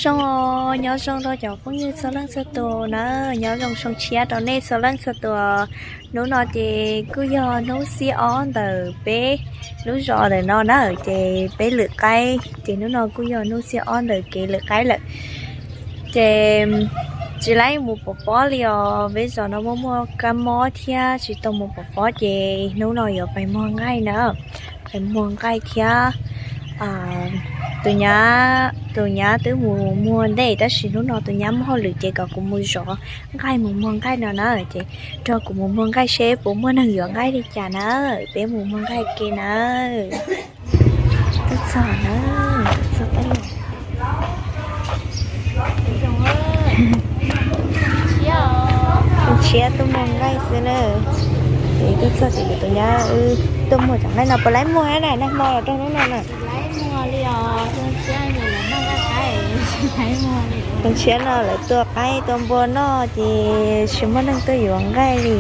Zoo, nyob zoo rau cov phooj ywg txhua leej txhua tus na, nyob zoo xyoo tshiab rau nej txhua leej txhua tus. Hnub no ces kuj yog hnub xiab ob ntawm peb lub zos ntawm no na, ces peb lwm qaib, ces hnub no kuj yog hnub xiab ob ntawm kev lwm qaib lawm. Ces tsis laib mus pov pob li os, peb zos no muaj muaj kab mob thiab tsis tau mus pov pob, ces hnub no yuav pais muag nqaij na, pais muag nqaij thiab. Tus nyab, tus nyab twb mus muag ntej tab sis hnub no tus nyab muaj hauj lwm ces kom kuv mus zov nqaij mus muag nqaij no na, ces nrog kuv mus muag nqaij seb puas muaj neeg yuav nqaij li cas na, peb mus muag nqaij ke na. Tuaj txog na, tuaj txog peb los. Xyoo tshiab tuaj muag nqaij xwb na. Ces tuaj txog ces kuv tus nyab wb tuaj muag cov nqaij no, puas laib muag na, nag hmo los rau hnub no na. Xyoo tshiab no lawv tua qaib tua npua noj ces tsis muaj neeg tuaj yuav nqaij li.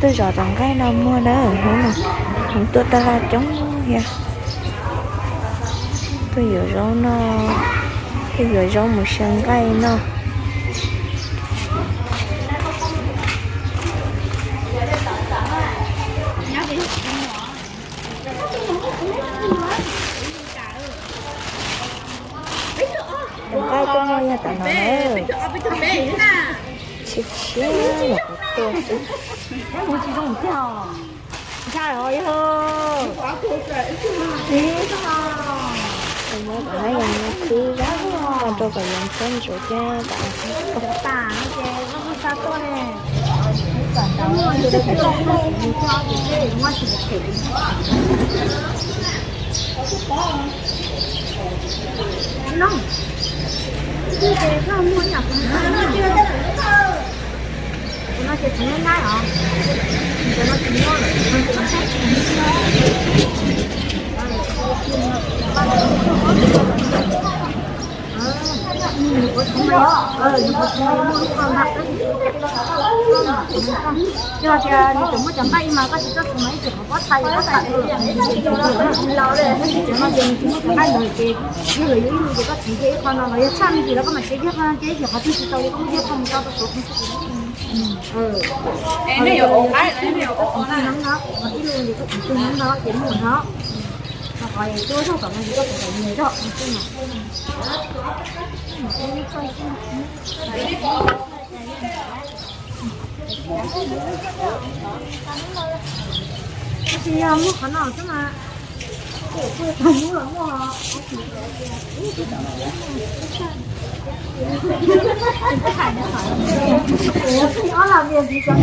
Tuaj zov cov nqaij no muag na, hnub no tuaj taj laj coob thiab. Tuaj yuav zaub no, tuaj yuav zaub mus xyaw nqaij noj. Cov nqaij tuaj muag yog tom no na. Tshiab tshiab los kuv tuaj xwb. Muab cov nqaij yog nyiaj tib zog rau kom yog txob ntsuav thiab kom Yog tias nws tseem muaj cov nqaij ib mas koj tsis txawj txhoov mas ib txhis qhov pob txha yog koj tham, cov no ces nws tsis muaj cov nqaij ntawd ces yog lawv yuav ib lus ces koj txhoov kiag ib qho no los yog tshaj me ntsis los koj mam tsev kiag qho no ces ib txhis qhov twg tsis tau li koj muab kiag qho mus tso rau saum. Ib lus ces koj txhoov tus no no ces muaj qhov ib lus ces koj txhoov tus no no ces muaj no. Qhov twb zog tom no ces koj txhoov tom nyias zog no xwb mas. Tab sis yog muaj qhov no xwb mas, hnub los muaj. Ob los vias ntxiv cov.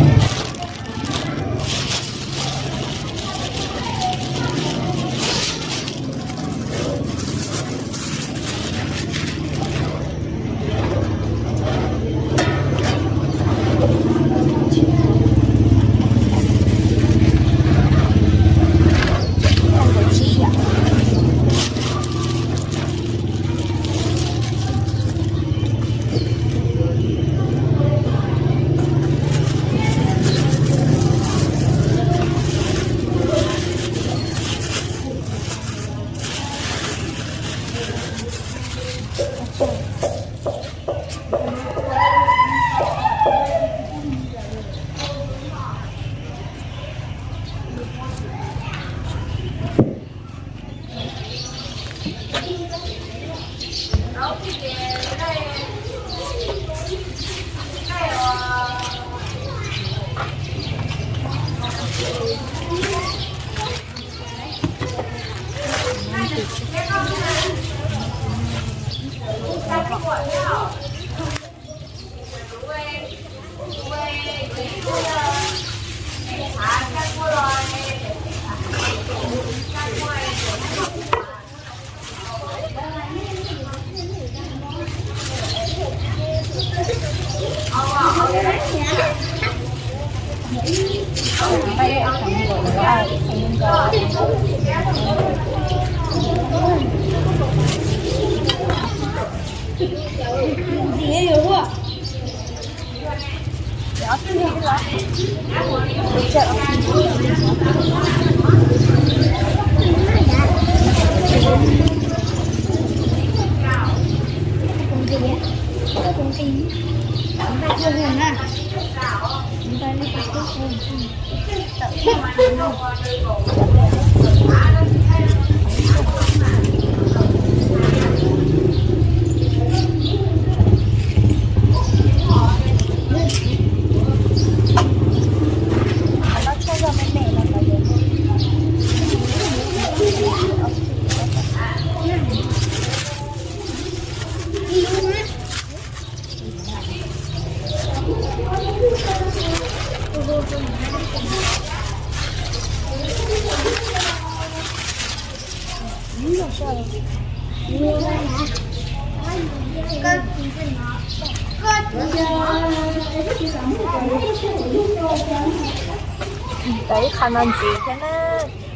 Tau ib qho no ntxiv thiab na.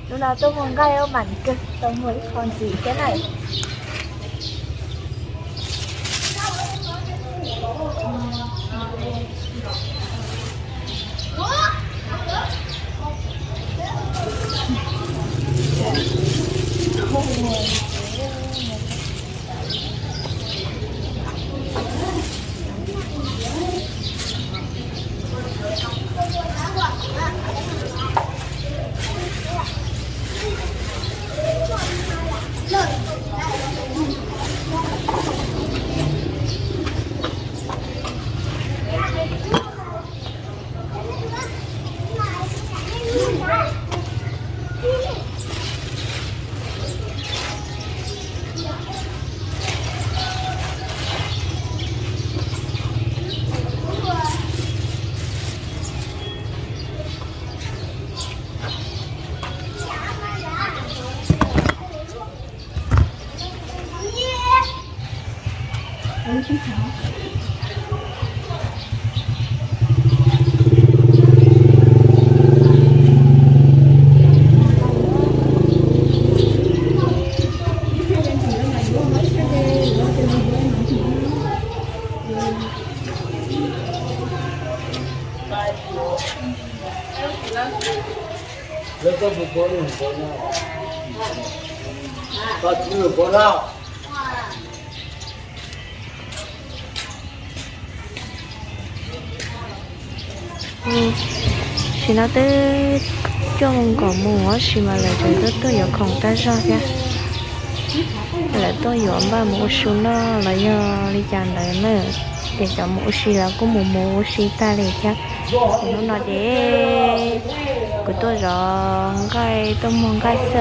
Hnub no tuaj muag nqaij ua mam kawg, tau muag ib qho ntxiv thiab na. Tam sim no twb cuaj moos kaum mus tab sis mas lawv tseem tuaj tuaj yuav khoom tag zog thiab. Lawv tuaj yuav npaj mus ua su noj los yog li cas ntawd na. Ces cov mus ua si lawv kuj mus mus ua si tag li thiab. Ces hnub no ces kuv tuaj zov nqaij, tuaj muag nqaij xwb os,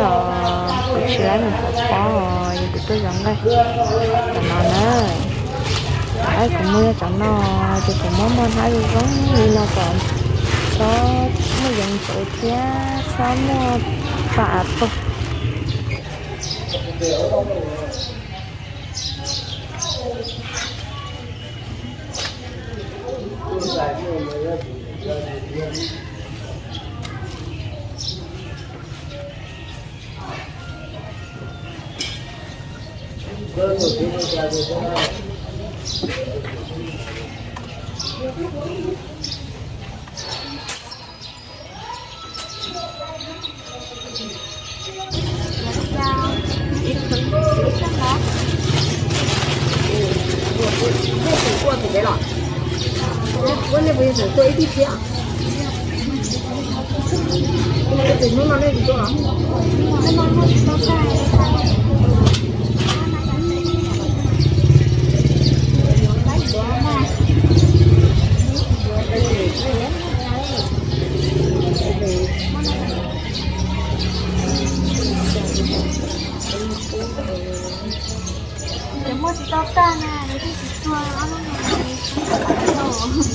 kuv tsis laib mus pov pob os, ces kuv tuaj zov nqaij. Cov no na, nqaij kuv muag yog cov no, ces kuv muab muag hnab zoo zoo li no kom txhob muaj yees ntxuav thiab txhob muaj pam pog. Cov muaj tsis tau tag na, nws thiaj tsis tuag ob lub no.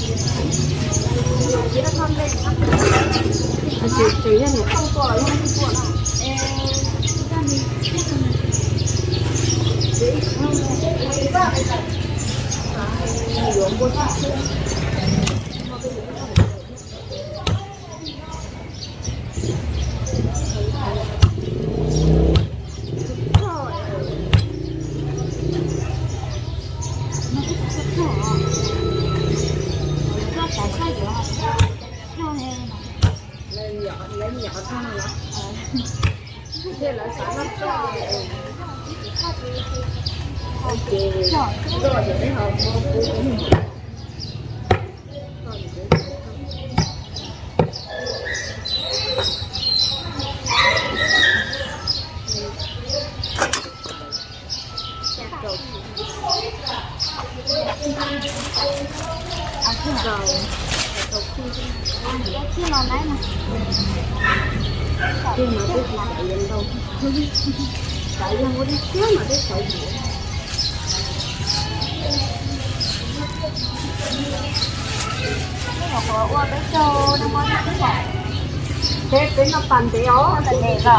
Peb, peb noj tas ntev os.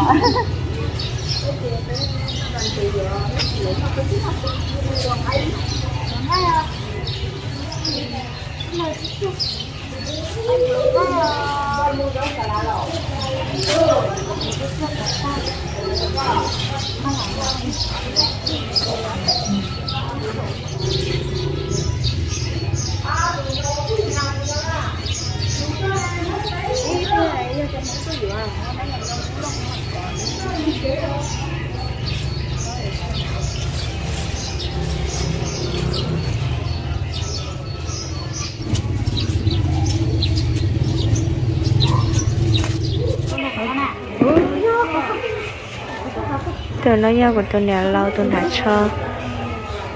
Tus no yog kuv tus niam laus tus hnav tsho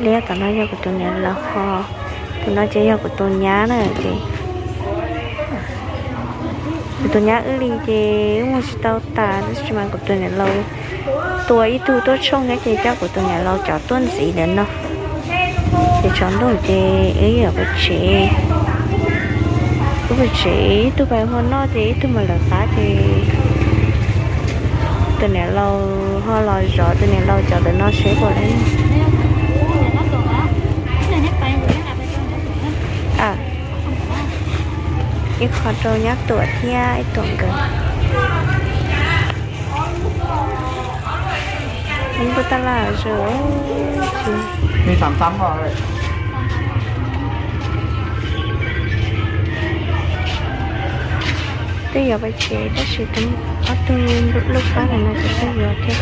liab, tom no yog kuv tus niam laus ho, tus no ces yog kuv tus nyab na ces kuv tus nyab wb li ces wb mus tsis tau tas tab sis mas kuv tus niam laus tua ib tug tuaj tshooj thiab ces coj kuv tus niam laus cov tuaj ntxiv ntawm no. Ces tsaus ntuj ces wb yuav pais tsev, wb pais tsev ib tug pais hmo noj ces ib tug mus lawv qab ces tus niam laus ho los zov tus niam laus cov ntawm no seb puas li. Ib qho rau nyab Tuam thiab ib Tuam nkawd. Ntuj tab laj zog. Twb yuav pais tsev tab sis ob tug lub pab ntawm no ces twb yuav thiab.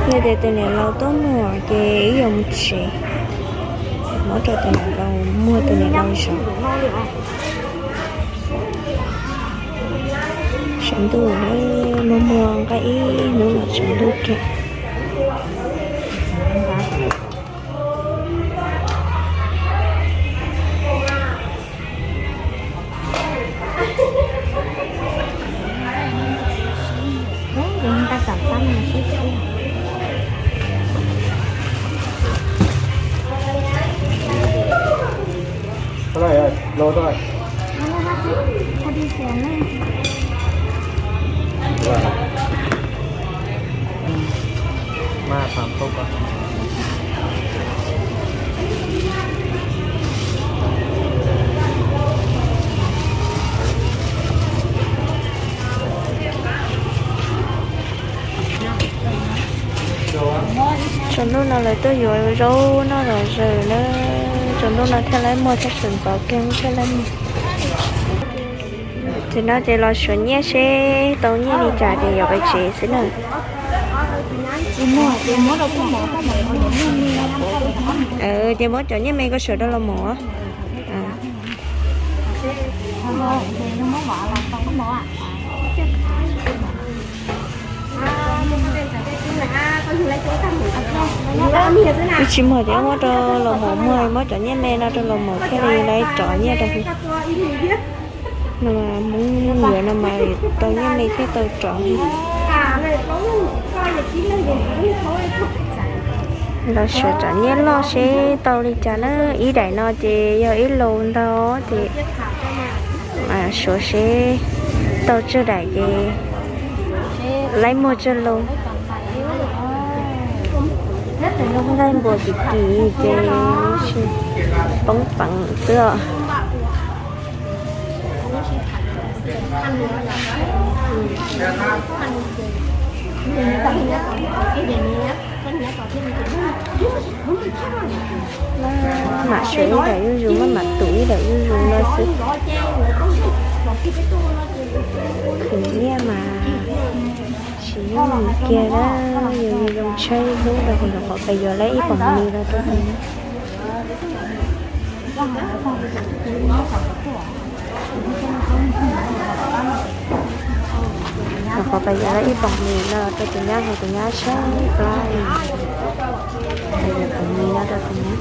Yog tias tus niam laus tuaj muag ces wb yuav mus tsev, muab rau tus niam laus, muag tus niam laus zov. Tsaus ntuj, muag muag nqa ib hnub los tsaus ntuj kiag. Tsaus ntuj no lawv tuaj yuav zaub noj zom zaws na, tsaus ntuj no thiaj li muag, thiaj sawv ntxov kiag thiaj li muag. Ces no ces los xyuas nyiaj seb tau nyiaj li cas ces yuav pais tsev xwb na. Ces muab cov nyiaj me koj sawv rau los mov. Ib tsis muag ces muab rau los mov muag, muab cov nyiaj me no rau los mov thiaj li lawv rov nyiaj rau. No mas Hmoob yuav no mas tau nyiaj me thiaj tau rov. Los xyuas cov nyiaj loj seb tau li cas na, ib daim no ces yog ib lus ntau ces xyuas seb tau tsawg daim ces laib muag tsawg lus. Nqaij npua kim kim ces poob peev xwb os. Maj mam saib ib daim zuj zus, maj mam tus ib daim zuj zus no xwb. Khwv nyiaj mas tsis yooj yim kiag na, yus zoo tshaib hlub rau qhov pais yuav lawm ib poom mis los rau tus nyab. Rau qhov pais yuav lawm ib poom mis no rau tus nyab, tus nyab tshaib plab li. Pais yuav poom mis no rau tus nyab.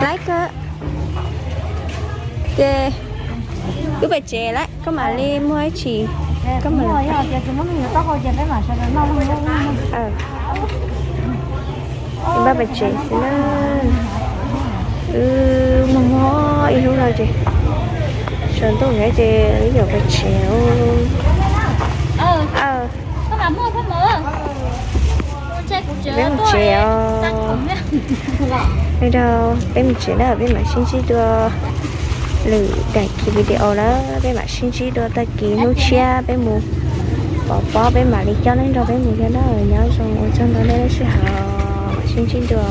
Laib kawg. Ces wb pais tsev lawm, koj mam li muaj ib chim. Wb pais tsev xwb na. Wb muaj muaj ib hnub no ces sawv ntuj nkaus ces wb yuav pais tsev. Peb mus tsev os. Peb mus tsev na, peb mam sib ntsib dua lwm daim video na, peb mam sib ntsib dua tag kis hnub tshiab peb mus pov pob, peb mam li coj nej nrog peb mus thiab na. Nyob zoo, ua tsaug ntau nej sij hawm, mam sib ntsib dua.